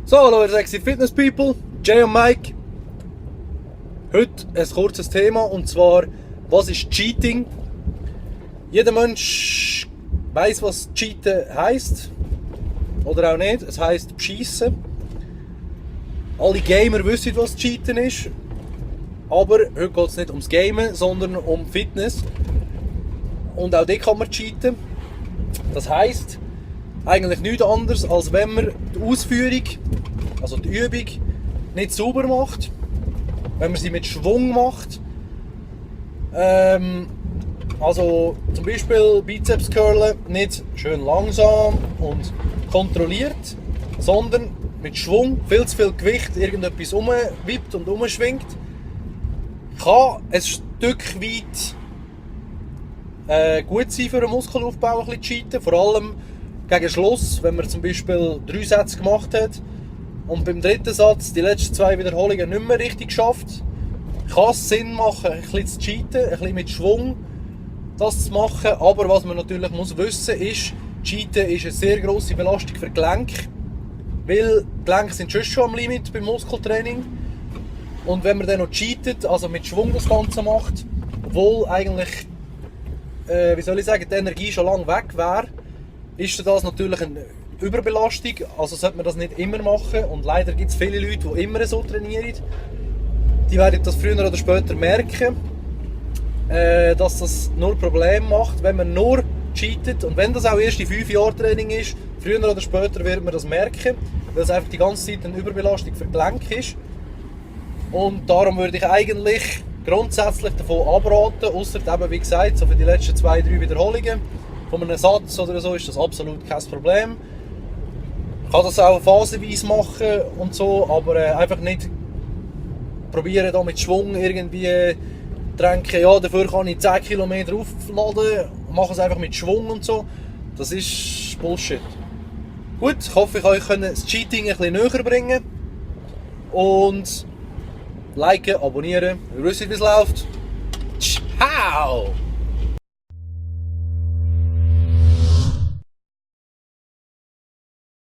So, hallo ihr sexy Fitness People, Jay und Mike. Heute ein kurzes Thema und zwar, was ist Cheating? Jeder Mensch weiss, was Cheaten heisst. Oder auch nicht, es heisst beschissen. Alle Gamer wissen, was Cheaten ist. Aber heute geht es nicht ums Gamen, sondern um Fitness. Und auch dort kann man cheaten. Das heisst, eigentlich nichts anderes, als wenn man die Ausführung, also die Übung, nicht sauber macht. Wenn man sie mit Schwung macht. Also zum Beispiel Bizeps Curlen nicht schön langsam und kontrolliert, sondern mit Schwung, viel zu viel Gewicht, irgendetwas umwippt und umschwingt. Kann ein Stück weit gut sein für einen Muskelaufbau, ein bisschen cheaten. Vor allem gegen Schluss, wenn man zum Beispiel 3 Sätze gemacht hat und beim dritten Satz die letzten 2 Wiederholungen nicht mehr richtig schafft, kann es Sinn machen, ein bisschen zu cheaten, ein bisschen mit Schwung das zu machen. Aber was man natürlich muss wissen ist, Cheaten ist eine sehr grosse Belastung für die Gelenke, weil die Gelenke sind schon am Limit beim Muskeltraining. Und wenn man dann noch cheatet, also mit Schwung das Ganze macht, obwohl eigentlich, die Energie schon lange weg wäre, ist das natürlich eine Überbelastung. Also sollte man das nicht immer machen. Und leider gibt es viele Leute, die immer so trainieren. Die werden das früher oder später merken, dass das nur Probleme macht, wenn man nur cheatet. Und wenn das auch erst in 5 Jahren Training ist, früher oder später wird man das merken, weil es einfach die ganze Zeit eine Überbelastung für die Gelenke ist. Und darum würde ich eigentlich grundsätzlich davon abraten, ausser eben, wie gesagt, so für die letzten 2, 3 Wiederholungen von einem Satz oder so ist das absolut kein Problem. Ich kann das auch phasenweise machen und so, aber einfach nicht probieren da mit Schwung irgendwie denken, ja, dafür kann ich 10 Kilometer aufladen, mache es einfach mit Schwung und so. Das ist Bullshit. Gut, ich hoffe, ich kann euch das Cheating ein bisschen näher bringen. Und liken, abonnieren, ihr wisst, wie es läuft. Ciao!